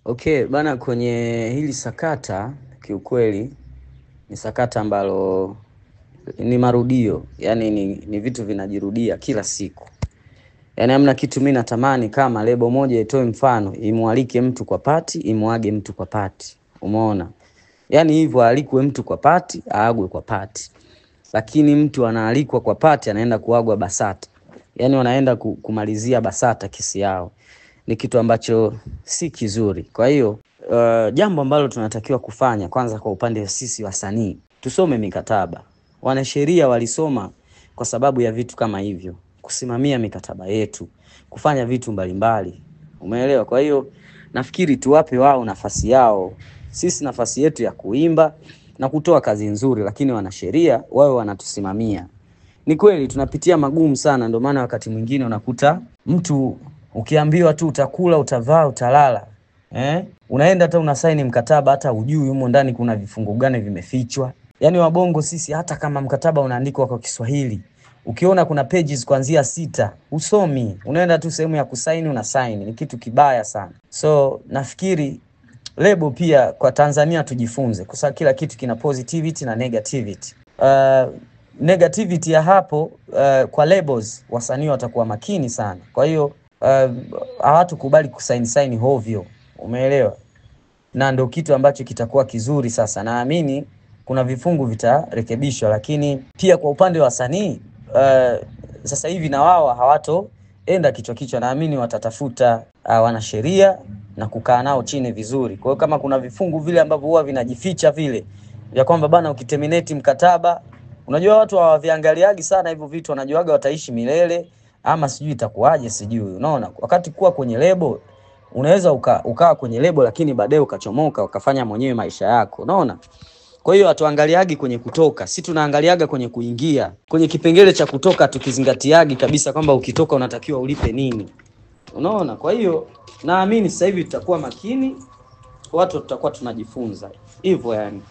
Okay, bana, kwenye hili sakata kiukweli ni sakata ambalo ni marudio, yani ni vitu vinajirudia kila siku. Yani hamna kitu mimi natamani kama lebo moja itoe mfano, imwalike mtu kwa pati, imwage mtu kwa pati. Umeona? Yani hivyo alikwe mtu kwa pati, aagwe kwa pati. Lakini mtu anaalikwa kwa pati anaenda kuagwa BASATA. Yani wanaenda kumalizia BASATA kesi yao. Ni kitu ambacho si kizuri. Kwa hiyo jambo ambalo tunatakiwa kufanya kwanza kwa upande sisi wasanii, tusome mikataba. Wanasheria walisoma kwa sababu ya vitu kama hivyo, kusimamia mikataba yetu, kufanya vitu mbalimbali. Umeelewa? Kwa hiyo nafikiri tuwape wao nafasi yao, sisi nafasi yetu ya kuimba na kutoa kazi nzuri, lakini wanasheria wao wanatusimamia. Ni kweli tunapitia magumu sana, ndio maana wakati mwingine unakuta mtu ukiambiwa tu utakula, utavaa, utalala, unaenda hata unasaini mkataba, hata hujui humo ndani kuna vifungu gani vimefichwa. Yaani wabongo sisi, hata kama mkataba unaandikwa kwa Kiswahili, ukiona kuna pages kuanzia 6 usomi, unaenda tu sehemu ya kusaini unasaini. Ni kitu kibaya sana. So nafikiri lebo pia kwa Tanzania tujifunze, kwa sababu kila kitu kina positivity na negativity. Negativity ya hapo kwa labels, wasanii watakuwa makini sana. Kwa hiyo hawatukubali kusaini saini hovyo, umeelewa? Na ndio kitu ambacho kitakuwa kizuri sasa. Naamini kuna vifungu vitarekebishwa, lakini pia kwa upande wa wasanii sasa hivi na wao hawatoenda kichwa kichwa. Naamini watatafuta wanasheria na kukaa nao chini vizuri. Kwa hiyo kama kuna vifungu vile ambavyo huwa vinajificha vile vya kwamba bana ukiterminate mkataba, unajua watu hawaviangaliagi sana hivyo vitu, wanajuaga wataishi milele ama sijui itakuwaje, sijui. Unaona, wakati kuwa kwenye lebo unaweza ukawa kwenye lebo lakini baadaye ukachomoka ukafanya mwenyewe maisha yako. Unaona? Kwa hiyo hatuangaliagi kwenye kutoka, si tunaangaliaga kwenye kuingia. Kwenye kipengele cha kutoka tukizingatiagi kabisa kwamba ukitoka unatakiwa ulipe nini. Unaona? Kwa hiyo naamini sasa hivi tutakuwa makini, watu tutakuwa tunajifunza. Hivyo yani.